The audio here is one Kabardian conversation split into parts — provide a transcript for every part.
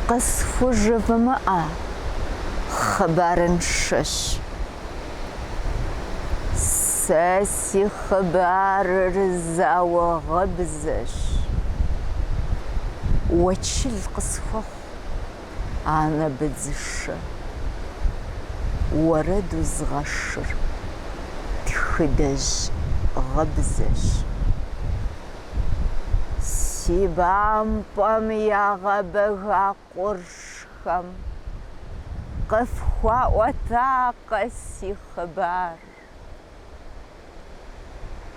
Къысхужывмыӏэ, хъыбарыншэщ. Сэ си хъыбарыр зауэ гъыбзэщ. Уэчыл къысхуэхъу анэ быдзышэ. Уэрэду згъэшыр тхыдэжь гъыбзэщ. Си бампӏэм ягъэбэга къуршхэм къыфхуаӏуэтакъэ си хъыбар?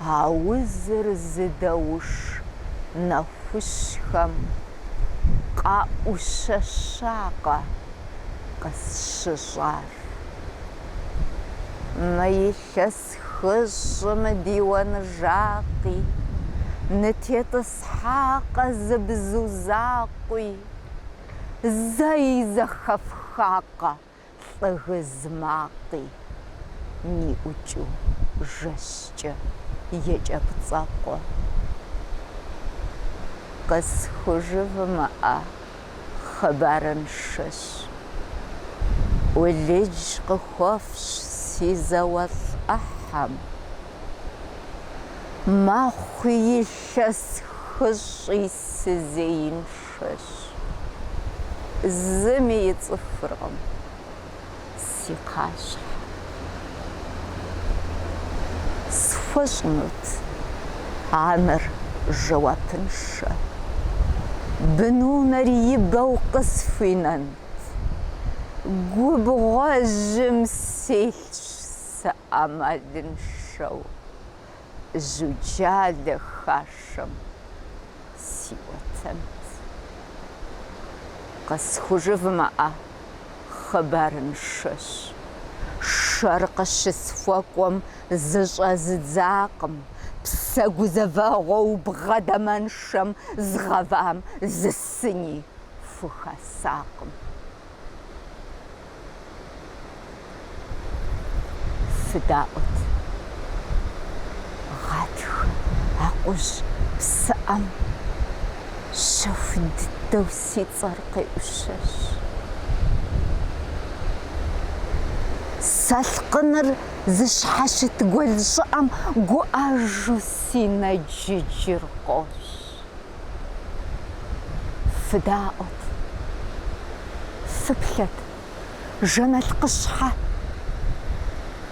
Аузыр зыдэуш нэхущхэм къаӏущэщакъэ къысщыщӏар? Мы илъэс хыщӏым ди уэнжакъи, нытетӏысхьакъэ зы бзу закъуи, зэи зэхэфхакъэ лӏы гыз макъи, ниӏукӏыу жэщкӏэ екӏэпцӏэкъуэ. Къысхужывмыӏэ хъыбарыншэщ. ӏулыдж къыхуэфщӏ си зауэлӏ ӏыхьэм. Мэхъу илъэс хыщӏи сызеиншэщ. Зыми ицӏыхуркъым си кхъащхьэ. Схуэщӏынут анэр жэуапыншэ, бынунэр ибэу къысхуинэнт. Губгъуэжьым селъщ сыӏэмалыншэу, жьуджалэ хашэм сиӏуэтэнт. Къысхужывмыӏэ хъыбарыншэщ. Шэр къыщысхуэкӏуэм зыщӏэздзакъым, псэ гузэвэгъуэу бгъэ дамэншэм згъэвам зы сыни хухасакъым. Фыдаӏуэт. Гъатхэ акъужь псыӏэм щэху дыдэу си цӏэр къеӏущэщ. Салъкъыныр зыщхьэщыт гуэл щӏыӏэм гуӏэжу си нэджыджыр къощ. Фыдаӏуэт, фыплъэт, жэналъкъыщхьэ,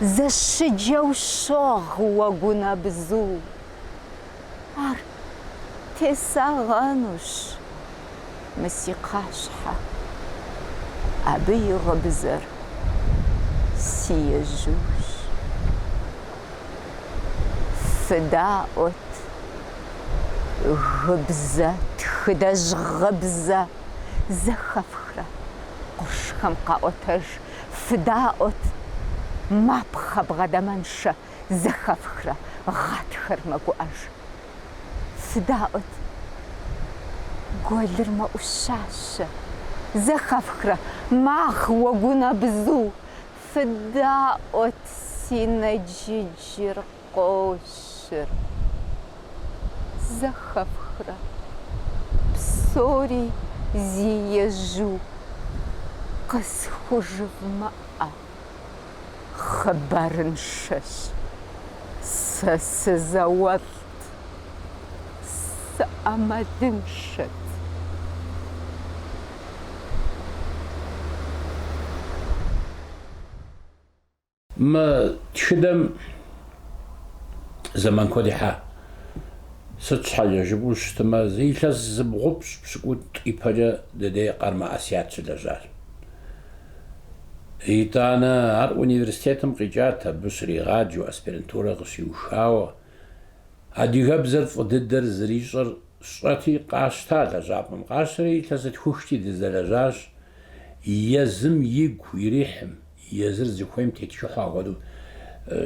зэщыджэу щогъ уэгунэбзу. Ар тесагъэнущ мы си кхъащхьэ, абы и гъыбзэр си ежьущ. Фыдаӏуэт, гъыбзэ, тхыдэжь гъыбзэ зэхэфхрэ къуршхэм къаӏуэтэж. Фыдаӏуэт, мапхъэ бгъэ дамэншэ зэхэфхрэ гъатхэр мэгуӏэж. Фыдаӏуэт, гуэлыр мэӏущащэ, зэхэфхрэ магъ уэгунэбзу. Фыдаӏуэт, си нэджыджыр къощыр, зэхэфхрэ псори зи ежьу къысхужывмыӏэ, хъыбарыншэщ, сэ сызауэлӏт, сыӏэмалыншэт. Мы тхыдэм зэман куэд ихьа. Сыт щхьэкӏэ жыпӏэу щытмэ, зы илъэс зыбгъупщӏ пщыкӏутӏ ипэкӏэ ди дей Къармэ Асият щылэжьащ. Итӏанэ ар университетым къикӏат, абы щригъаджэу, аспирантурэ къыщиухауэ. Адыгэбзэр фӏы дыдэр зэрищӏэр сщӏэти, къащта лэжьапӏэм. Къащтэри илъэс зытхухкӏи дызэлэжьащ, езым игу ирихьым, езыр зыхуейм тетхыхьу апхуэдэу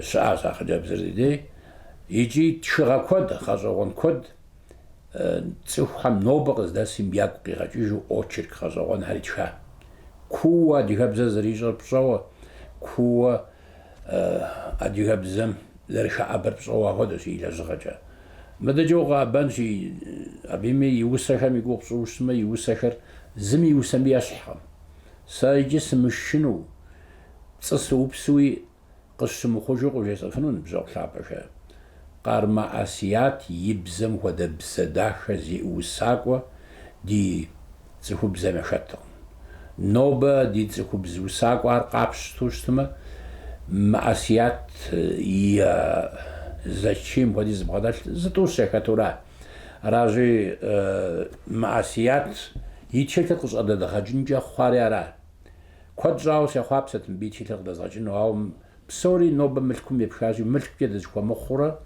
щыӏащ а хъыджэбзыр ди дей. Икӏи тхыгъэ куэд, гъэщӏэгъуэн куэд цӏыхухэм нобэ къыздэсым ягу къигъэкӏыжу очерк гъэщӏэгъуэнхэр итха. Кууэ адыгэбзэр зэрищӏэр пщӏэуэ, кууэ адыгэбзэм зэрыхэӏэбэр пщӏэуэ апхуэдэщ и лэжьыгъэкӏэ. Мыдэкӏэ укъэӏэбэнщи, абыми и усэхэм и гугъу пщӏыуэ щытмэ, и усэхэр Зым и усэми ещхькъым. Сэ иджы сымышынэу, пцӏы сыупсуи къысщымыхъужу къывжесӏэфыну, ныбжьэгъу лъапӏэхэ. Къармэ Асият и бзэм хуэдэ бзэ дахэ зиӏэ усакӏуэ ди цӏыхубзэм яхэткъым. Нобэ ди цӏыхубз усакӏуэхэр къапщту щытмэ, мы Асият и зэчийм хуэдиз зыбгъэдэлъ зытӏущ яхэтура. Аращи, мы Асият и тхылъыр къыщӏыдэдгъэкӏынкӏэ хъуари ара. Куэд щӏауэ сехъуапсэт мыбы и тхылъыр къыдэзгъэкӏыну, ауэ псори нобэ мылъкум епхащи, мылъкукӏэ дызыхуэмыхъурэ,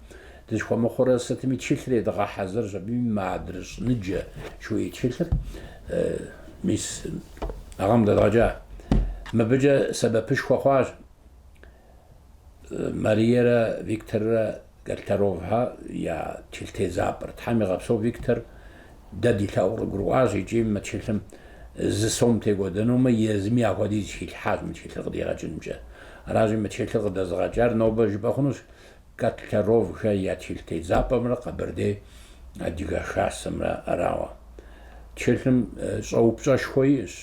дызыхуэмыхъурэ сытми тхылъыр едгъэхьэзырщ абыми мы Адрыщӏ ныджэ жыхуиӏэ тхылъыр мис а гъэм дэдгъэкӏа. Мыбыкӏэ сэбэпышхуэ хъуащ Мариерэ Викторрэ Котляровхэ я тхылъ тедзапӏэр. Тхьэм игъэпсэу Виктор дэ ди лъэӏур къыгурыӏуащ икӏи мы тхылъым зы сом текӏуэдэнумэ, езыми апхуэдиз хилъхьащ мы тхылъыр къыдигъэкӏынымкӏэ. Аращи, мы тхылъыр къыдэзыгъэкӏар нобэ жыпӏэ хъунущ Котляровхэ я тхылъ тедзапӏэмрэ Къэбэрдей Адыгэ Хасэмрэ арауэ. Тхылъым щӏэупщӏэшхуэ иӏэщ.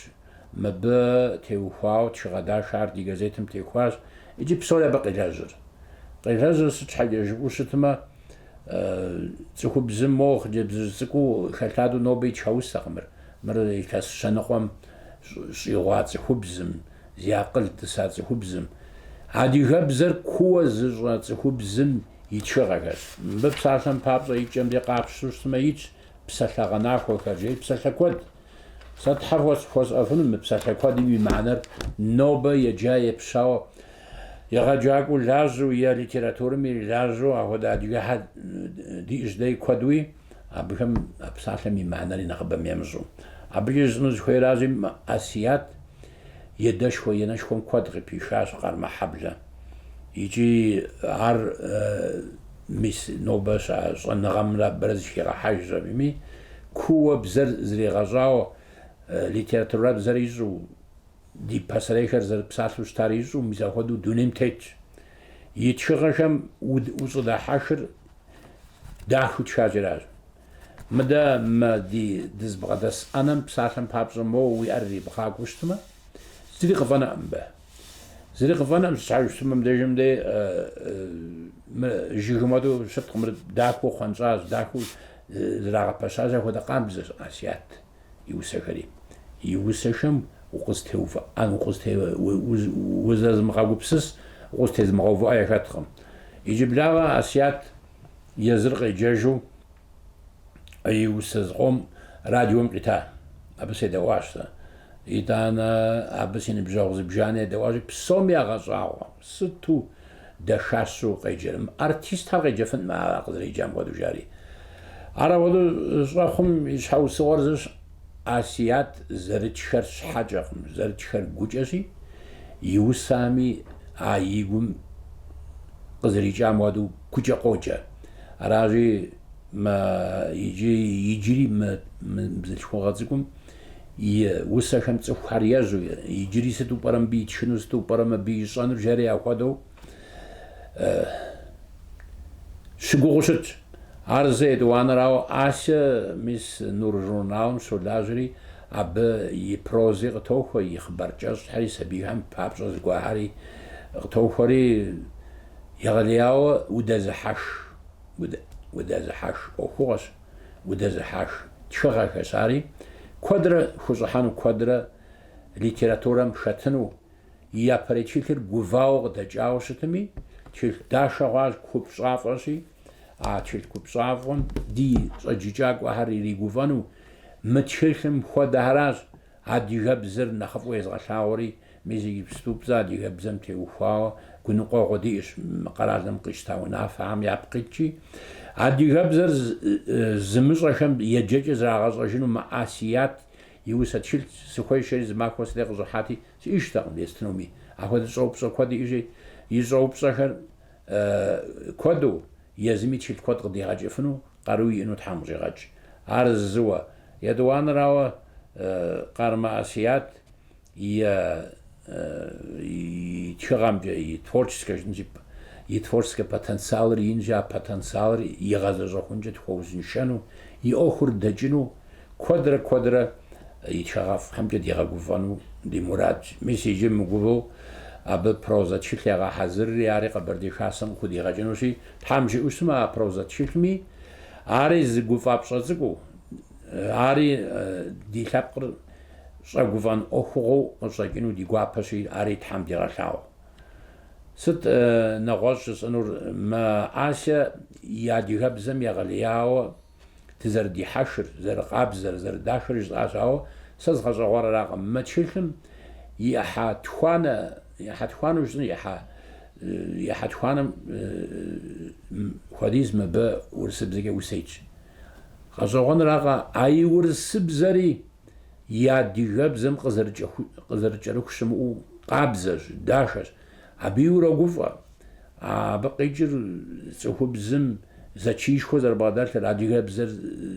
Мыбы теухуауэ тхыгъэ дахэ ар ди газетым техуащ. Иджы псори абы къелэжьыр. Къелэжьыр сыт щхьэкӏэ жыпӏэу щытмэ, цӏыхубзым моуэ хъыджэбзыжь цӏыкӏуу хэлъадэу нобэ итха усэкъым мыр. Мыр илъэс щэныкъуэм щӏигъуа цӏыхубзым, зи акъыл тӏыса цӏыхубзым, адыгэбзэр кууэ зыщӏэ цӏыхубзым и тхыгъэхэщ. Мыбы псалъэм папщӏэ и кӏэм де къапщтэу щытмэ итщ псалъэгъэнахуэхэр, жери псалъэ куэд. Сэ тхьэ фхуэсӏуэфыну мы псалъэ куэдым и мыхьэнэр нобэ еджа епщауэ егъэджакӏуэу лажьэу е литературэм ирилажьэу апхуэдэ адыгэхэр диӏэщ дэи куэдуи, абыхэм а псалъэм и мыхьэнэри нэхъыбэм ямыщӏэу. Абыкӏэ жысӏэну зыхуейращи, мы Асият и адэшхуэ, и анэшхуэм куэд къыпихащ Къармэхьэблэ. Икӏи ар мис нобэ щыӏэ щӏэныгъэмрэ абырэ зыхигъэхьэжщ абыми, кууэ бзэр зригъэщӏауэ, литературэбзэр ищӏэу, ди пасэрейхэр зэрыпсалъэу щытар ищӏэу, мис апхуэдэу дунейм тетщ. И тхыгъэхэм ущӏыдахьэхыр дахэу тхащ аращ. Мыдэ мы ди дызбгъэдэс ӏэнэм псалъэм папщӏэ моуэ уи ӏэр ирибгъакӏуэу щытмэ, зыри къыфӏэнэӏым мыбы. Зыри къыфӏэнэӏым, сыт щхьэкӏэ жыпӏэмэ, мыбдежым дей мы жыгым хуэдэу щыткъым, мыр дахэу хъуэнщӏащ, дахэу зэрагъэпэщащ, апхуэдэ къабзэщ Асият и усэхэри. И усэхэм укъызытеувыӏэн, узэзымыгъэгупсыс, укъызытезымыгъэувыӏэ яхэткъым. Иджыблагъэ Асият езыр къеджэжу и усэ зыкъом радиом къита. Абы седэӏуащ сэ. Итӏанэ абы си ныбжьэгъу зыбжанэ едэӏуащи, псоми ягъэщӏагъуэ. Сыту дахащэу къеджэрэ. Артистхэр къеджэфынкъым ар къызэреджам хуэдэу, жари. Ар апхуэдэу щӏэхъум и щхьэусыгъуэр зыщ, Асият зэрытхэр щхьэкӏэкъым, зэрытхэр гукӏэщи, и усэми а и гум къызэрикӏам хуэдэу гукӏэ къоджэ. Аращи, мы иджы иджыри мы бзылъхугъэ цӏыкӏум и усэхэм цӏыхухэр ежьу, иджыри сыту пӏэрэ мыбы итхыну, сыту пӏэрэ мыбы ищӏэнур, жари апхуэдэу щыгугъыу щытщ. Ар зы етӏуанэрауэ, Ася мис Нур журналым щолажьэри, абы и прози къытохуэ, и хъыбар кӏэщӏхэри, сабийхэм папщӏэ зыгуэрхэри къытохуэри, егъэлеяуэ удэзыхьэх, удэзыхьэх ӏуэхугъуэщ. Удэзыхьэх тхыгъэхэщ ари, куэдрэ хущӏыхьэну, куэдрэ литературэм хэтыну, и япэрей тхылъыр гувауэ къыдэкӏауэ щытми, тхылъ дахэ хъуащ, купщӏафӏэщи, а тхылъ купщӏафӏэм ди щӏэджыкӏакӏуэхэр иригуфӏэну, мы тхылъым хуэдэхэращ Адыгэбзэр нэхъыфӏу езыгъэлъагъури, мис иджыпступцӏэ адыгэбзэм теухуауэ гуныкъуэгъуэ диӏэщ мы къэралым къищта унафэхэм япкъ иткӏи. Адыгэбзэр зымыщӏэхэм еджэкӏэ зрагъэщӏэжыну мы Асият и усэ тхылъ сыхуейщ жери зы махуэ си дей къыщӏыхьати, сиӏэжтэкъым естынуми. Апхуэдэ щӏэупщӏэ куэд иӏэщи, и щӏэупщӏэхэр куэду, езыми тхылъ куэд къыдигъэкӏыфыну къару иӏэну Тхьэм къыщӏигъэкӏ. Ар зыуэ. Етӏуанэрауэ, Къармэ Асият и и тхыгъэмкӏэ, и творческэ жытӏэнщи, и творческэ потенциалыр инщи, а потенциалыр игъэзэщӏэхункӏэ тхуэузыншэну, и ӏуэхур дэкӏыну куэдрэ-куэдрэ. и тхыгъэфӏхэмкӏэ дигъэгуфӏэну ди мурадщ. Мис иджы мыгувэу абы прозэ тхылъ егъэхьэзырри, ари Къэбэрдей Хасэм къыхудигъэкӏынущи, Тхьэм жиӏэу щытмэ, а прозэ тхылъми, ари зы гуфӏапщӏэ цӏыкӏуу, ари ди лъэпкъыр щӏэгуфӏэн ӏуэхугъуэу къыщӏэкӏыну ди гуапэщи, ари Тхьэм дигъэлъагъу. Сыт нэгъуэщӏ жысӏэнур? Мы Ася и адыгэбзэм егъэлеяуэ дызэрыдихьэхыр, зэрыкъабзэр, зэрыдахэр жысӏащ, ауэ сэ згъэщӏэгъуэр аракъым. Мы тхылъым и ӏыхьэ тхуанэ, и ӏыхьэ тхуанэу жысӏэн, и ӏыхьэ, и ӏыхьэ тхуанэм хуэдиз мыбы урысыбзэкӏэ усэ итщ. Гъэщӏэгъуэныракъэ, а и урысыбзэри и адыгэбзэм къызэрыкӏэрыху щымыӏэу къабзэщ, дахэщ. Абыи урогуфӏэ. Абы къикӏыр цӏыхубзым зэчиишхуэ зэрыбгъэдэлъыр, адыгэбзэр,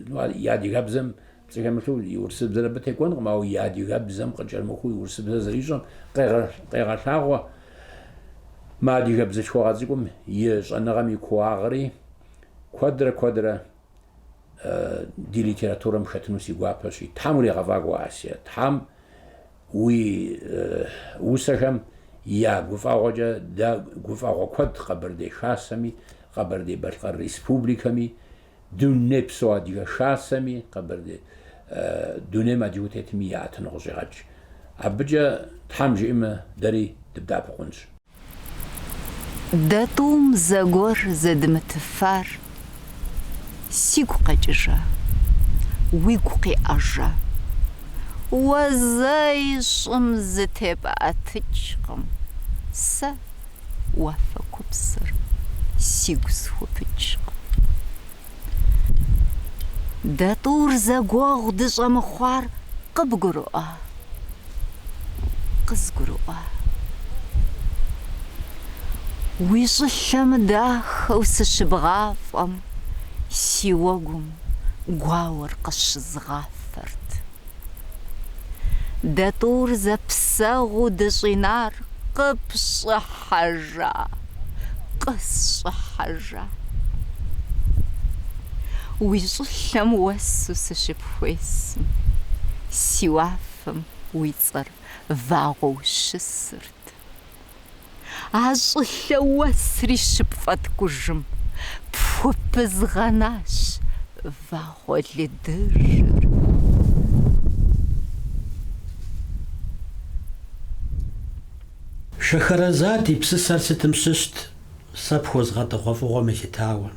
ну, и адыгэбзэм пцӏы хэмылъу и урысыбзэр абы текӏуэнкъым, ауэ и адыгэбзэм къыкӏэрымыхуу и урысыбзэр зэрищӏэм къегъэлъагъуэ мы адыгэ бзылъхугъэ цӏыкӏум и щӏэныгъэм и кууагъри куэдрэ-куэдрэ ди литературэм хэтыну си гуапэщи, Тхьэм уригъэфӏакӏуэ, Ася, Тхьэм уи усэхэм я гуфӏэгъуэкӏэ дэ гуфӏэгъуэ куэд Къэбэрдей Хасэми, Къэбэрдей-Балъкъэр Республикэми, Дунейпсо Адыгэ Хасэми, Къэбэрдей дунейм адыгэу тетми яӏэтыну къыщӏигъэкӏ. Абыкӏэ Тхьэм жиӏэмэ, дэри дыбдэӏэпыкъунщ. Дэ тӏум зэгуэр зэдмытыфар сигу къэкӏыжа, уигу къеӏэжа. Уэ зэи щӏым зытепӏэтыкӏкъым, сэ уафэкупсэр сигу схупычкъым. Дэ тӏур зэгуэгъу дыщӏэмыхъуар къыбгурыӏуа? Къызгурыӏуа? Уи щӏылъэм дахэу сыщыбгъафӏэм, си уэгум гуауэр къыщызгъафэрт. Дэ тӏур зэпсэгъуу дыщӏинар къыпщӏыхьэжа, къысщӏыхьэжа. Уи щӏылъэм уэсу сыщыпхуесым, си уафэм уи цӏэр вагъуэу щысырт. А щӏылъэ уэсри щыпфӏэткӏужым, пхупызгъэнащ вагъуэ лыдыжыр. Шэхэрэзад и псысэр сытым щыщт, сэ пхуэзгъэтӏыгъуэ фӏыгъуэм елъытауэ.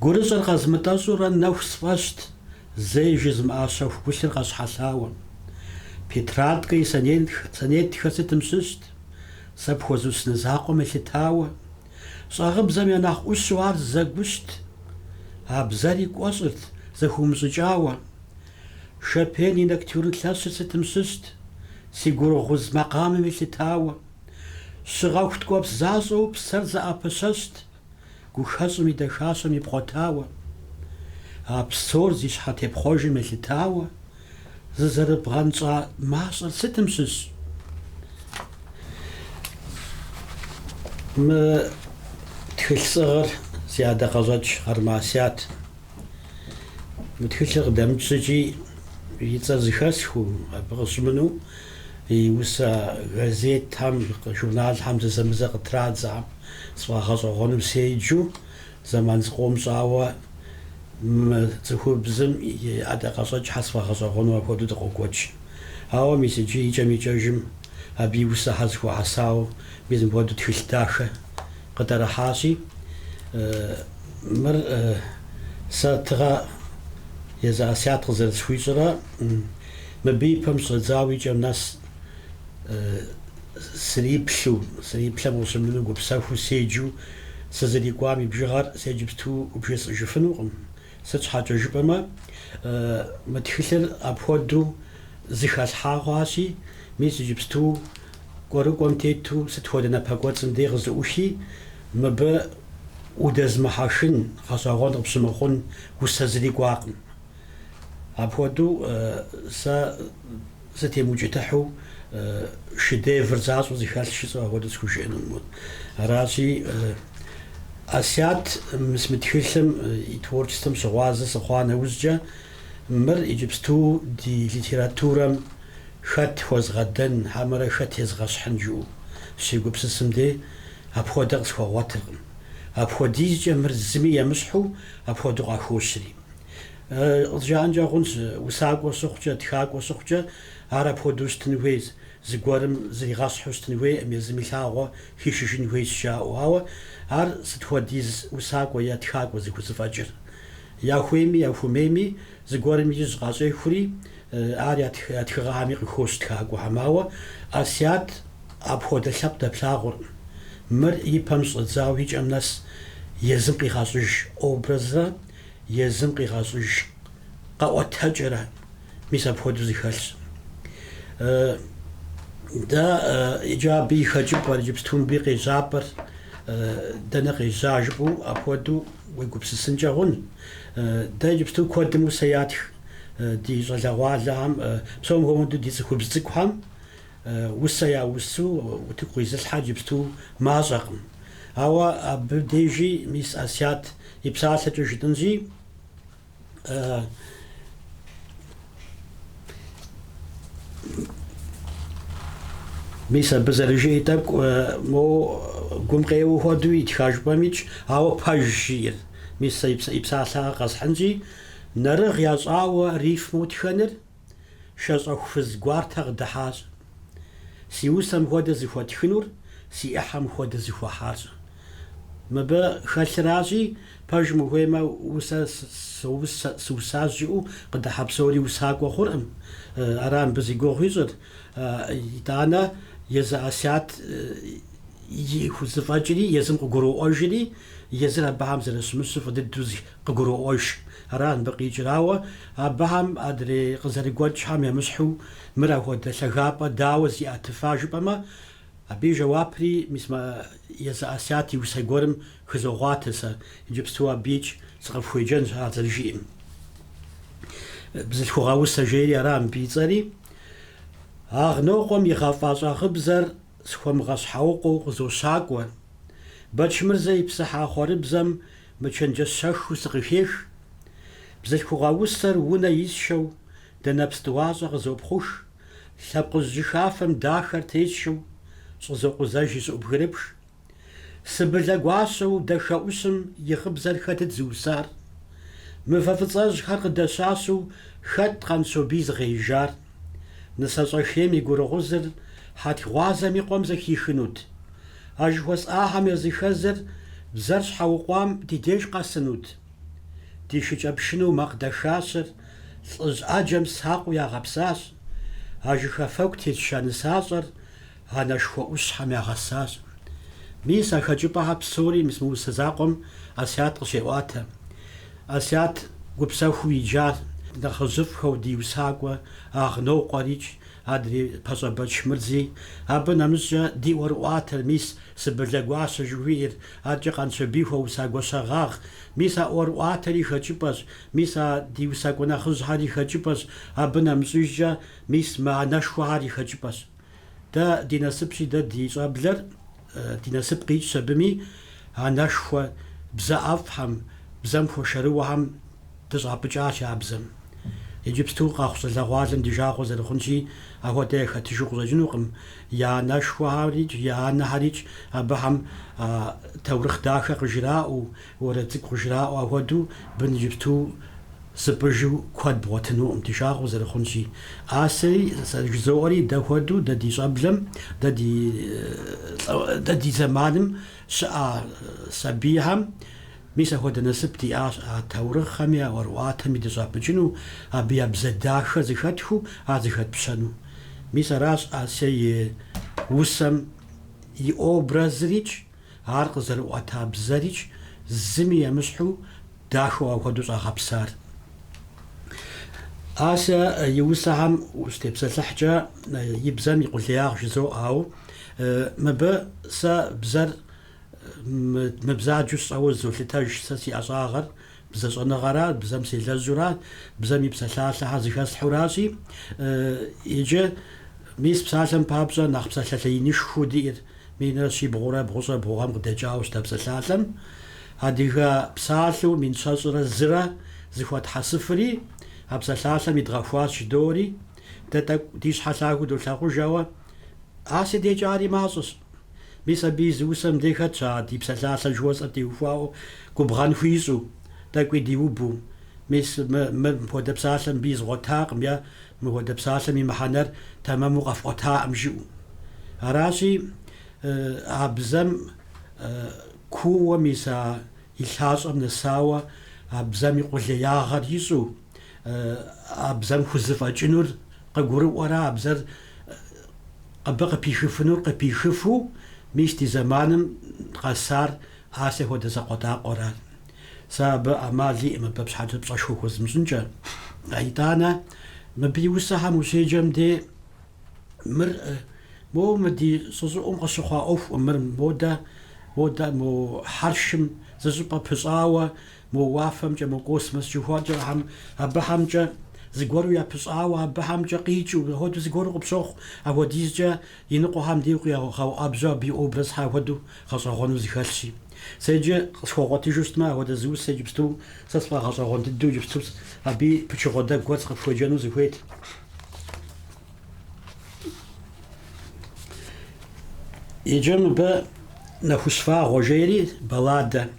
Гурыщӏэр къэзмытӏэщӏурэ нэху сфӏэщт, зэи жызмыӏа щэху гулъыр къэщхьэлъауэ. Петраркэ и сонетхэр сытым щыщт, сэ пхуэзусыну закъуэм елъытауэ. Щӏагъыбзэм я нэхъ ӏущу ар зэгущт, а бзэри кӏуэщӏырт зэхыумыщӏыкӏауэ. Шопен и ноктюрн лъэщыр сытым щыщт, си гурыгъуз макъамэм елъытауэ. Щыгъэху ткӏуэпс защӏэу псэр зэӏэпыщэщт, гухэщӏым и дахащэм ипхъуэтауэ. А псор зи щхьэтепхъуэжым елъытауэ, зызэрыбгъэнщӏа мащӏэр сытым щыщ? Мы тхылъ сӏыгъыр си ӏэдакъэщӏэкӏ Къармэ Асят. Мы тхылъыр къыдэмыкӏ щӏыкӏи и цӏэр зыхэсхыу, абы къыщымынэу и усэ газетхэм, журналхэм зэзэмызэ къытрадзэхэм сфӏэгъэщӏэгъуэну седжэу, зэман зыкъом щӏауэ мы цӏыхубзым и ӏэдакъэщӏэкӏхэр сфӏэгъэщӏэгъуэну апхуэдэу дыкъокӏуэкӏ. Ауэ мис иджы икӏэм-икӏэжым абы и усэхэр зэхуэхьэсауэ мис мыпхуэдэу тхылъ дахэ къытӏэрыхьащи, мыр сэ тыгъэ езы Асят къызэрысхуищӏрэ мыбы и пэм щӏэдзауэ и кӏэм нэс сриплъу, сриплъэм къыщымынэу гупсэхуу седжэу сызэрикӏуам и бжыгъэр сэ иджыпсту бжесӏэжыфынукъым. Сыт щхьэкӏэ жыпӏэмэ, мы тхылъыр апхуэдэу зыхэлъхьа хъуащи, мис иджыпсту кӏуэрыкӏуэм тету сыт хуэдэ напэкӏуэцӏым дей къызэӏухи, мыбы удэзмыхьэхын, гъэщӏэгъуэн къыпщымыхъун усэ зыри кӏуакъым. Апхуэдэу сэ сытемыукӏытыхьу шедевр защӏэу зыхэлъ жысӏэу апхуэдэу схужыӏэнукъым. Аращи, Асят мис мы тхылъым и творчествэм щыгъуазэ сыхъуа нэужькӏэ, Мыр иджыпсту ди литературэм хэт хуэзгъэдэн хьэмэрэ хэт езгъэщхьын жыӏэу сыщегупсысым дей, апхуэдэ къысхуэгъуэтыркъым. Апхуэдизкӏэ мыр зыми емыщхьу апхуэдэу къахощри. Къызжаӏэнкӏэ хъунщ, усакӏуэ щыхъукӏэ, тхакӏуэ щыхъукӏэ, ар апхуэдэу щытын хуейщ, зыгуэрым зригъэщхьу щытын хуейкъым, езым и лъагъуэ хишыжын хуейщ жаӏэу. Ауэ ар сыт хуэдиз усакӏуэ е тхакӏуэ зыхузэфӏэкӏыр? Яхуейми яхуэмейми зыгуэрым ижь къащӏехури, ар я тхыгъэхэми къыхощ тхакӏуэхэм. Ауэ Асият апхуэдэ лъэпкъ дэплъагъуркъым. Мыр и пэм щӏэдзауэ и кӏэм нэс езым къигъэщӏыж образрэ езым къигъэщӏыж къэӏуэтэкӏэрэ мис апхуэдэу зэхэлъщ. Дэ иджы абы и хэкӏыпӏэр, иджыпсту мыбы и къежьапӏэр дэнэ къежьа жыпӏэу апхуэдэу уегупсысынкӏэ хъун. Дэ иджыпсту куэдым усэ ятх ди щӏалэгъуалэхэм, псом хуэмыдэу ди цӏыхубз цӏыкӏухэм усэ яусу утыку къизылъхьэр иджыпсту мащӏэкъым. Ауэ абы дежи мис Асият и псалъэкӏэ жытӏынщи, мис абы зэрыжиӏи тӏэкӏу мо гум къеуэ хуэдэу итха жыпӏэмикӏ, ауэ пэжщ жиӏэр. Мис сэ и псалъэ къэсхьынщи, нэрыгъ ящӏауэ рифмэу тхэныр шэщӏэху фыз гуартэ къыдыхьащ. Си усэм хуэдэ зыхуэтхынур, си ӏыхьэм хуэдэ зыхуэхьарщ. Мыбы хэлъыращи, пэжым ухуеймэ, усэ сыусащ жиӏэу къыдыхьэ псори усакӏуэ хъуркъым. Ара мыбы зи гугъу ищӏыр. Итӏанэ езы Асият и хузэфӏэкӏри, езым къыгуроӏуэжри, езыр абыхэм зэрыщымыщыр фӏы дыдэу къыгуроӏуэж. Ара мыбы къикӏыр. Ауэ абыхэм адрей къызэрыгуэкӏхэм емыщхьу мыр апхуэдэ лъагапӏэ дауэ зиӏэтыфа жыпӏэмэ, абы и жэуапри мис мы езы Асият и усэ гуэрым хызогъуатэ сэ. Иджыпсту абыикӏ сыкъыфхуеджэнщ ар зэрыжиӏэм. Бзылъхугъэ усэ жери ара мыбы и цӏэри. Агънокъуэм игъэфӏа щӏагъыбзэр схуэмыгъэщхьэукъуэу къызощакӏуэ. Бэчмырзэ ипсыхьа хъуэрыбзэм мычэнджэщэххэу сыкъыхех. Бзылъхугъэ усэр унэ исшэу Дэнэпс тӏуащӏэ къызопхъух, Лъэпкъыжь жыхафэм дахэр тесшэу щӏызокъузэж и щӏыӏу бгырыпх. Сыбылэ гуащэу дахэ ӏущым и гъыбзэр хэтыт зыусар? Мывэ фӏыцӏэжьхэр къыдэщащэу хэт Къанщобий зыгъеижар? Нысащӏэ хейм и гурыгъузыр Хьэтх гъуазэм и къуэм зэхихынут. А жыхуэсӏахэм языхэзыр бзэр щхьэукъуам ди деж къэсынут. Ди шыкӏэпшынэу макъ дахащэр лӏыжь ӏэджэм сакъыу ягъэпсащ, а жыхафэгу тетша нысащӏэр анэшхуэ ӏущхэм ягъэсащ. Мис а хэкӏыпӏэхэр псори мис мы усэ закъуэм Асият къыщеӏуатэ. Асият гупсэхуу иджащ нэхъыжьыфӏхэу ди усакӏуэ Агънокъуэрикӏ, адрей Пащӏэ Бэчмырзи. Абы нэмыщӏкӏэ ди ӏуэрыӏуатэр, мис Сыбылэ гуащэ жыхуиӏэр, адэкӏэ Къанщобий хуэуса Гуащэгъагъ. Мис а ӏуэрыӏуатэри хэкӏыпӏэщ, мис а ди усакӏуэ нэхъыжьхэри хэкӏыпӏэщ, абы нэмыщӏыжкӏэ мис мы анэшхуэхэри хэкӏыпӏэщ. Дэ ди насыпщи, дэ ди щӏэблэр, ди насып къикӏщ абыми, анэшхуэ бзэ ӏэфӏхэм, бзэм хуэшэрыуэхэм дыщӏапӏыкӏащ я бзэм. Иджыпсту къэхъу щӏалэгъуалэм ди жагъуэ зэрыхъунщи, апхуэдэ яхэтыжу къыщӏэкӏынукъым. Я анэшхуэхэрикӏ, я анэхэрикӏ абыхэм таурыхъ дахэ къыжраӏэу, уэрэд цӏыкӏу къыжраӏэу апхуэдэу бын иджыпсту зыпӏыжу куэд бгъуэтынукъым, ди жагъуэ зэрыхъунщи. Асери, зэрыжызоӏэри, дэ хуэдэу, дэ ди щӏэблэм, дэ ди, дэ ди зэманым щыӏа сабийхэм мис апхуэдэ насып диӏащ а таурыхъхэми, а ӏуэрыӏуатэми дыщӏапӏыкӏыну, абы я бзэ дахэ зэхэтхыу ар зыхэтпщэну. Мис аращ Ася и усэм и образырикӏ, Ар къызэрыӏуэта бзэрикӏ зыми емыщхьу дахэу апхуэдэу щӏагъэпсар. Ася и усэхэм ущытепсэлъыхькӏэ и бзэм и къулеягъ жызоӏэ, ауэ мыбы сэ бзэр мыбзаджэу сщӏэуэ зызолъытэж сэ си ӏэщӏагъэр бзэщӏэныгъэра, бзэм селэжьура, бзэм и псалъалъэхэр зэхэслъхьуращи, иджы мис псалъэм папщӏэ нэхъ псалъалъэ инышхуэу диӏэр минрэ щибгъурэ бгъущӏрэ бгъу гъэм къыдэкӏауэ щыта псалъалъэм адыгэ псалъэу 1021 зэхуэтхьэсыфри. а псалъалъэм идгъэхуащ жыдоӏэри, дэ тӏэкӏу ди щхьэ лъагэу долъагъуж, ауэ Ася дежкӏэ ари мащӏэщ. Мис абы и зы усэм дей хэтщ а ди псалъалъэ жыхуэсӏэр теухуауэ губгъэн хуищӏу, тӏэкӏуи диубу. Мис мы мыр мыпхуэдэ псалъэм мыбы изгъуэтакъым е мыхуэдэ псалъэм и мыхьэнэр тэмэму къэфӏуэтакъым жиӏэу. Аращи, а бзэм кууэ мис а и лъащӏэм нэсауэ а бзэм и къулеягъэр ищӏу, а бзэм хузэфӏэкӏынур къыгурыӏуэрэ а бзэр абы къыпихыфынур къыпихыфу, мис ди зэманым къэсар Ася хуэдэ закъуэтӏакъуэрат. Сэ абы ӏэмал иӏэм абы щхьэкӏэ пщӏэшхуэ хуэзмыщӏынкӏэ. Итӏанэ, мыбы и усэхэм ущеджэм дей мыр моуэ мы ди щӏы щӏыӏум къыщыхъуа ӏуэхукъым, мыр модэ, модэ мо хьэршым зыщӏыпӏэ пыщӏауэ, мо уафэмкӏэ, мо космос жыхуэтӏэхэм, абыхэмкӏэ зыгуэру япыщӏауэ, абыхэмкӏэ къикӏыу, апхуэдэу зыгуэру къыпщохъу, апхуэдизкӏэ иныкъуэхэм дей укъигъэуӏэбжьу абы и образхэр апхуэдэу гъэщӏэгъуэну зыхэлъщи. Сэ иджы къысхуэгъуэтыжу щытмэ, апхуэдэ зы усэ иджыпсту сэ сфӏэгъэщӏэгъуэн дыдэу иджыпсту абы и пычыгъуэ дэгу гуэр сыкъыфхуеджэну сыхуейт. Иджы мыбы Нэхущ вагъуэ жери балладэ,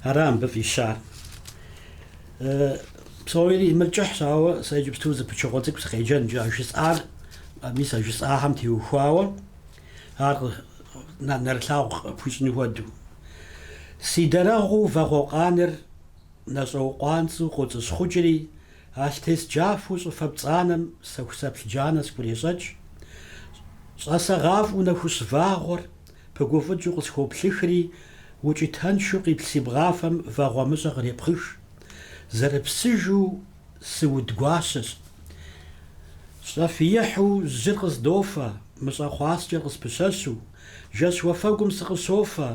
ара мыбы фӏищар. Псори мыр кӏыхьщ, ауэ сэ иджыпсту зы пычыгъуэ цӏыкӏу сыкъеджэн иджы а жысӏар, мис а жысӏахэм теухуауэ ар нэрылъагъу къыпхуищӏын хуэдэу. Си дэрэгъуу вагъуэкъаныр нэщӏэукъуанцӏэу къоцӏыщхъукӏри, Алътес джафэу щӏыфэ пцӏанэм сэхусэплъ джанэ схурещӏэкӏ. Щӏасэгъафӏэу нэхущ вагъуэр пыгуфӏыкӏыу къысхуоплъыхри, укӏытэншэу къиплъ си бгъафэм вагъуэмыщӏэ кърепхъых. Зэрыпсыжу сыуд гуащэщ. Щӏэфиихьу жьыр къыздофэ, мыщӏэ хъуаскӏэр къыспыщэщу, жэщ уафэгум сыкъыщофэ,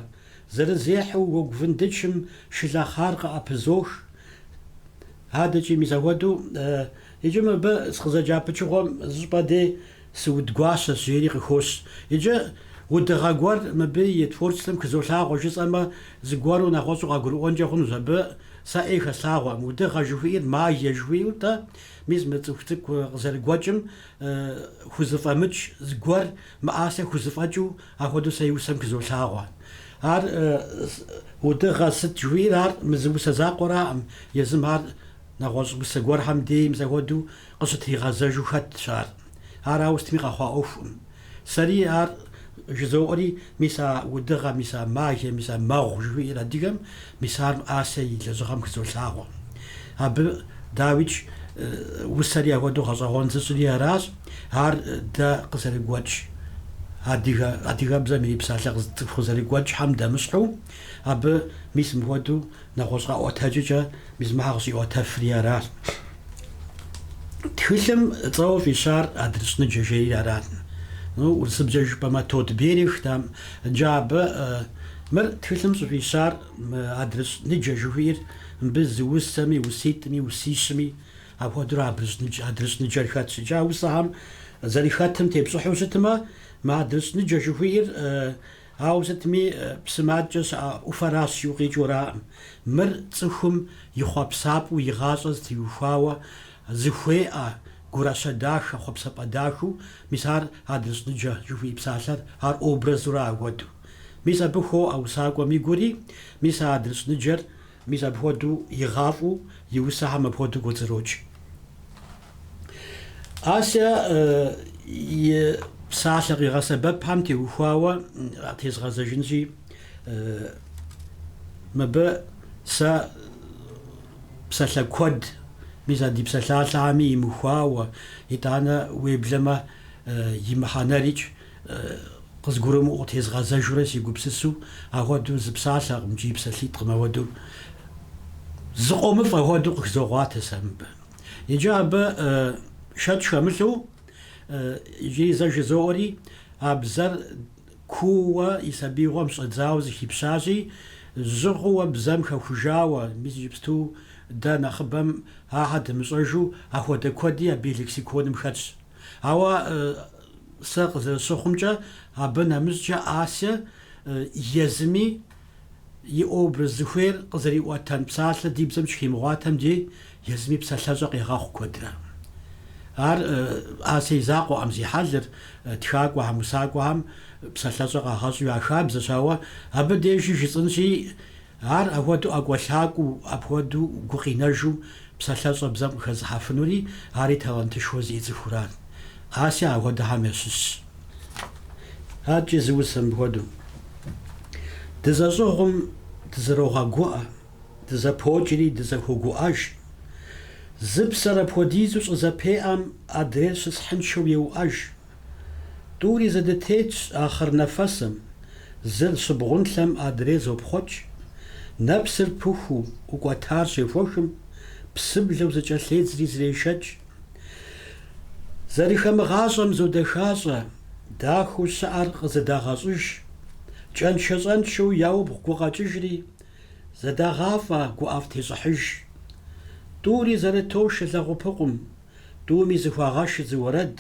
зэрызехьэу уэгу вындычым шылэхъар къыӏэпызох. Адэкӏи мис апхуэдэу, иджы мыбы сыкъызэджа пычыгъуэм зыщӏыпӏэ дей сыуд гуащэщ жери къыхощ. Иджы удыгъэ гуэр мыбы и творчествэм хызолъагъуэ жысӏэмэ, зыгуэру нэгъуэщӏу къагурыӏуэнкӏэ хъунущ. Абы сэ ӏей хэслъагъуэкъым. Удыгъэ жыхуиӏэр магие жыхуиӏэу-тӏэ, мис мы цӏыху цӏыкӏу къызэрыгуэкӏым хузэфӏэмыкӏ зыгуэр мы Ася хузэфӏэкӏыу Апхуэдэу сэ и усэм хызолъагъуэ. Ар удыгъэ сыт жыхуиӏэр ар мы зы усэ закъуэраӏым, езым ар нэгъуэщӏ усэ гуэрхэм дейм зэхуэдэу къыщытригъэзэжу хэтщ ар. Ар ауэ сытми къэхъуа ӏуэхукъым. Сэри ар жызоӏэри, мис а удыгъэ, мис а магие, мис а мэгъу жыхуиӏэр адыгэм, мис ар Ася и лэжьыгъэм хызолъагъуэ. Абы, дауикӏ, усэри апхуэдэу гъэщӏэгъуэн зыщӏри аращ. Ар дэ къызэрыгуэкӏ адыгэ, адыгэбзэм ирипсалъэ цӏыху къызэрыгуэкӏхэм дэмыщхьу, абы мис мыпхуэдэу нэгъуэщӏ къэӏуэтэкӏэкӏэ мис мыхьэр къыщӏиӏуэтэфри аращ. Тхылъым цӏэуэ фӏищар Адрыщӏ ныджэ жери арат. Ну, урысыбзэ жыпӏэмэ, Тот берег там. Иджы абы мыр тхылъым щӏыфӏищар мы Адрыщӏ ныджэ жыхуиӏэр мыбы зы усэми, уситӏми, усищми Апхуэдэурэ адрыщӏ ныджэр хэтщ. Иджы а усэхэм зэрыхэтым тепщӏыхьу щытмэ, мы адрыщӏ ныджэ жыхуиӏэр ауэ сытми псым адэкӏэ щыӏэ ӏуфэращ жиӏэу къикӏыу араӏым. Мыр цӏыхум и хъуэпсапӏэу и гъащӏэр зытриухуауэ зыхуеӏэ гуращэ дахэ, хъуэпсапӏэ дахэу, мис ар адрыщӏ ныджэ жыхуиӏэ псалъэр, ар образура апхуэдэу. Мис абы хуоӏэ усакӏуэм игури, мис а адрыщӏ ныджэр Мис апхуэдэу игъафӏэу и усэхэм апхуэдэу кӏуэцӏрокӏ. Ася и псалъэ къигъэсэбэпхэм теухуауэ тезгъэзэжынщи, мыбы сэ псалъэ куэд, мис а ди псалъалъэхэми имыхуауэ, итӏанэ уеблэмэ и мыхьэнэрикӏ Къызгурымыӏуэу тезгъэзэжурэ сегупсысу, апхуэдэу зы псалъэкъым икӏи псалъитӏкъым апхуэдэу зыкъомыфӏ апхуэдэу къыхызогъуатэ сэ мыбы. Иджы абы шэч хэмылъу иджыри зэ жызоӏэри, а бзэр кууэ и сабиигъуэм щӏэдзауэ зыхипщащи, жьы хъууэ бзэм хэхужауэ, мис иджыпсту дэ нэхъыбэм ахэр дымыщӏэжу, апхуэдэ куэди абы и лексиконым хэтщ. Ауэ сэ къызэрыщыхъумкӏэ, абы нэмыщӏкӏэ Ася езыми и образ зыхуейр къызэриӏуэтэн псалъэ ди бзэм щыхимыгъуатэм дей езыми псалъэщӏэ къегъэхъу куэдрэ. Ар Ася и закъуэкъым зи хьэлыр, тхакӏуэхэм, усакӏуэхэм псалъэщӏэ къагъэщӏу я хабзэщ, ауэ абы дежи жысӏэнщи, Ар апхуэдэу ӏэкӏуэлъакӏуэу, апхуэдэу гукъинэжу псалъэщӏэ бзэм къыхэзыхьэфынури, ари талантышхуэ зиӏэ цӏыхурат. Ася апхуэдэхэм ящыщщ. Адэкӏи зы усэ мыпхуэдэу. Дызэщӏыгъум дызэрогъэгуӏэ, дызэпокӏри дызэхуогуӏэж. Зы псэр апхуэдизу щӏызэпеӏэм адрейр щысхьыншэу еуӏэж. Тӏури зэдытетщ ахъыр нэфэсым, зыр щыбгъунлъэм адрейр зопхъуэкӏ. Нэпсыр пыхуу ӏукӏуэтар щехуэхым, псыблэу зыкӏэлъедзри зрешэкӏ. Зэрыхэмыгъащӏэм зодэхащӏэ, дахэу щыӏэр къызэдагъэщӏыж. Кӏэншэ-щӏэншэу яубгъу гукъэкӏыжри, зэдагъафӏэ гуӏэфӏ тещӏыхьыж. Тӏури зэрытошэ лэгъупыкъум, Тӏуми зыхуагъэшыр зы уэрэд,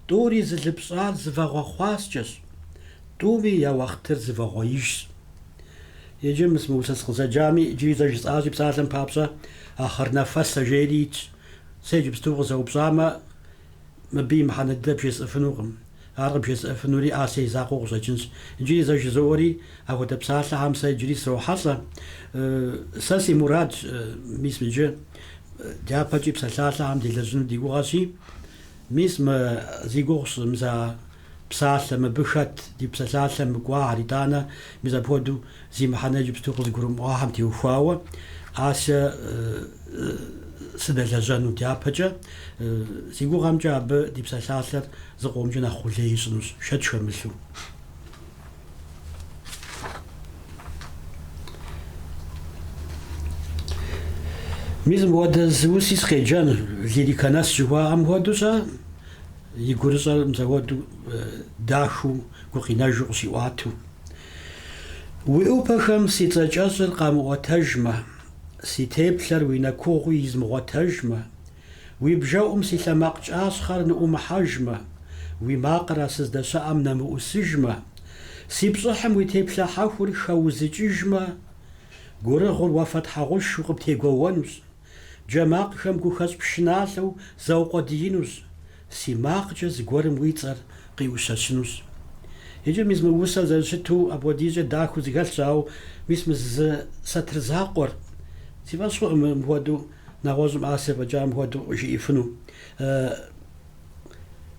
тӏури зылыпщӏар зы вагъуэ хъуаскӏэщ, тӏуми я уахътыр зы вагъуэижщ. Иджы мис мы усэ сыкъызэджами, иджыри зэ жысӏащи, псалъэм папщӏэ, ахъырнэфэсэ жери итщ. Сэ иджыпсту къызэупщӏамэ, мыбы и мыхьэнэ дыдэ бжесӏэфынукъым. Ар къыбжесӏэфынури Ася и закъуэу къыщӏэкӏынщ. Иджыри зэ жызоӏэри, апхуэдэ псалъэхэм сэ иджыри срохьэлӏэ. Сэ си мурадщ, мис иджы Дяпэкӏи псалъалъэхэм делэжьыну ди гугъэщи, мис мы зи гугъу сщӏы мис а псалъэ мыбы хэт ди псалъалъэм мыкӏуахэр, итӏанэ мис апхуэдэу зи мыхьэнэ иджыпсту къызыгурымыӏуахэм теухуауэ Ася сыдэлэжьэну дяпэкӏэ. Си гугъэмкӏэ абы ди псалъалъэр зыкъомкӏэ нэхъ къулей ищӏынущ, шэч хэмылъу. Мис мыпхуэдэ зы уси сыкъеджэн, лирикэ нэс жыхуаӏэм хуэдэу-щэ, и гурыщӏэр мис апхуэдэу дахэу, гукъинэжу къыщиӏуатэу. Уи ӏупэхэм си цӏэ кӏэщӏыр къамыӏуэтэжмэ, си теплъэр уи нэкугъуи измыгъуэтэжмэ, Уи бжэӏум си лъэмакъ кӏащхъэр ныӏумыхьэжмэ, уи макъыр а сыздэщыӏэм нэмыӏусыжмэ, си пщӏыхьым уи теплъэ хьэхур хэузыкӏыжмэ, гурыгъур уафэтхьэгъушу къыптегуэуэнущ, джэ макъхэм гухэщӏ пшыналъэу заукъуэдиинущ, си макъкӏэ зыгуэрым уи цӏэр къиӏущэщынущ. Иджы мис мы усэр зэрыщыту апхуэдизкӏэ дахэу зэхэлъщ, ауэ мис мы зы сатыр закъуэр си фӏэщ хъукъым мыпхуэдэу Нэгъуэщӏым Ася фӏэкӏа мыпхуэдэу жиӏэфыну.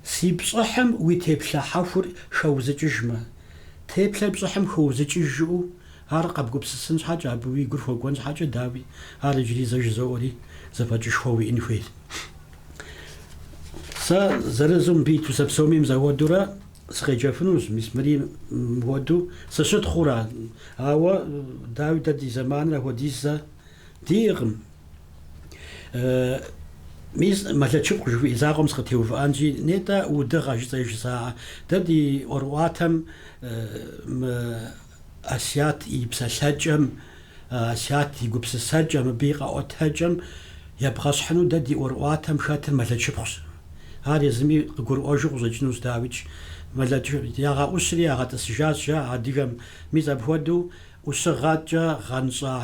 Си пщӏыхьым уи теплъэ хьэхур хэузыкӏыжмэ, теплъэр пщӏыхьым хэузыкӏыж жыӏэу ар къэбгупсысын щхьэкӏэ, абы уи гур хуэкӏуэн щхьэкӏэ, дауи, ар иджыри зэ жызоӏэри, зэфӏэкӏышхуэ уиӏэн хуейт. Сэ зырызу мыбы ит усэ псоми мызэхуэдэурэ сыкъеджэфынущ, мис мыри мыпхуэдэу сыщытхъуурэ, ауэ, дауи, дэ ди зэманыр апхуэдиз зэ Диӏэкъым. Мис Мэлэчыпхъу жыхуиӏэ закъуэм сыкъытеувыӏэнщи, нетӏэ удыгъэ жысӏэри жысӏа. Дэ ди ӏуэрыӏуатэм мы Асият и псэлъэкӏэм, Асият и гупсысэкӏэм, мыбы и къэӏуэтэкӏэм ебгъэщхьыну дэ ди ӏуэрыӏуатэм хэтыр Мэлэчыпхъущ. Ар езыми къыгурыӏуэжу къыщӏэкӏынущ, дауикӏ. Ягъэӏущри ягъэтӏысыжащ, жаӏэ адыгэм. Мис апхуэдэу ӏущыгъэкӏэ гъэнщӏа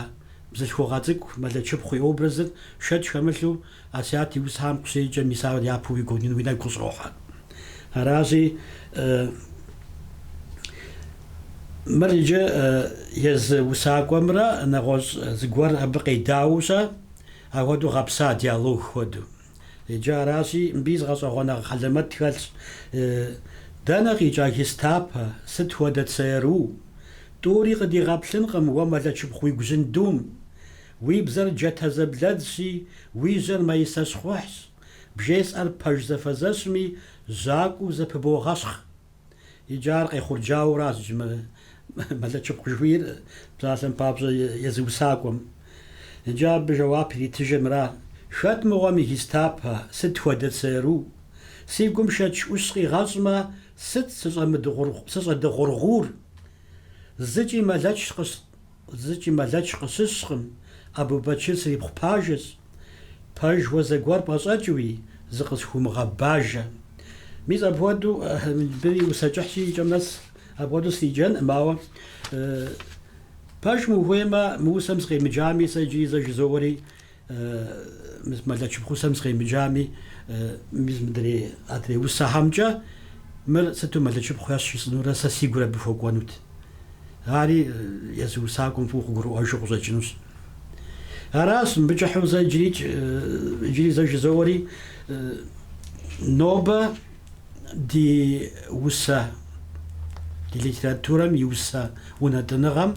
бзылъхугъэ цӏыкӏу Мэлэчыпхъу и образыр шэч хэмылъу Асият и усэхэм къыщеджэкӏэ мис ар япэу уи гу, уи нэгу къыщӏохьэ. Аращи, мыр иджы езы усакӏуэмрэ нэгъуэщӏ зыгуэр абы къедауэу-щэ, апхуэдэу гъэпса диалог хуэдэу. Иджы аращи, мыбы зы гъэщӏэгъуэныгъэ хьэлэмэт хэлъщ. Дэнэ къикӏа гестапо, сыт хуэдэ ЦРУ? Тӏури къыдигъэплъынкъым уэ Мэлэчыпхъу уигу жьындум. Уи бзэр джатэ зэблэдзщи, уи жьэр маисэ щхъухьщ. Бжесӏэр пэж зэфэзэщми, жьакӏуэу зэпыбогъэщхъ. Иджы ар къехъурджауэращ иджы мы Мэлэчыпхъу жыхуиӏэр, псалъэм папщӏэ, езы усакӏуэм. Иджы абы жэуап иритыжыр мыра, Хэт мыгъуэм и гестапо, сыт хуэдэ ЦРУ? Си гум шэч ӏущ къигъэщӏмэ, сыт сыщӏэдыгъургъур? Зыкӏи Мэлэч къысщыщкъым, Абубэчыр срипхъу пажэщ. Пэж уэ зэгуэр пӏэщӏэкӏыуи, зыкъысхуумыгъэбажэ. Мис апхуэдэу, мыбыри усэ кӏыхьщи, и кӏэм нэс апхуэдэу сриджэнкъым, ауэ. Пэжым ухуеймэ, мы усэм сыкъемыджами, сэ иджыри зэ жызоӏэри, мис Мэлэчыпхъу усэм сыкъемыджами, мис мыдрей адрей усэхэмкӏэ мыр сыту Мэлэчыпхъу ещхь жысӏэнурэ сэ си гур абы хуэкӏуэнут. Ари езы усакӏуэм фӏыуэ къыгурыӏуэжу къыщӏэкӏынущ. Аращ, мыбы кӏыхьу зэ иджырикӏ, иджыри зэ жызоӏэри, нобэ ди усэ, ди литературэм и усэ унэтӏыныгъэм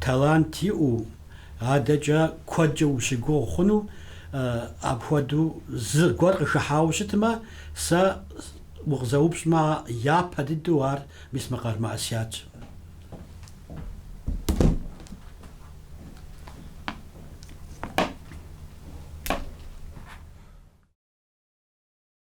талант иӏэу, адэкӏэ куэдкӏэ ущыгугъ хъуну, апхуэдэу зыгуэр къыхыхьауэ щытмэ, сэ укъызэупщӏмэ, япэ дыдэу ар мис мы Къармэ Асиятщ.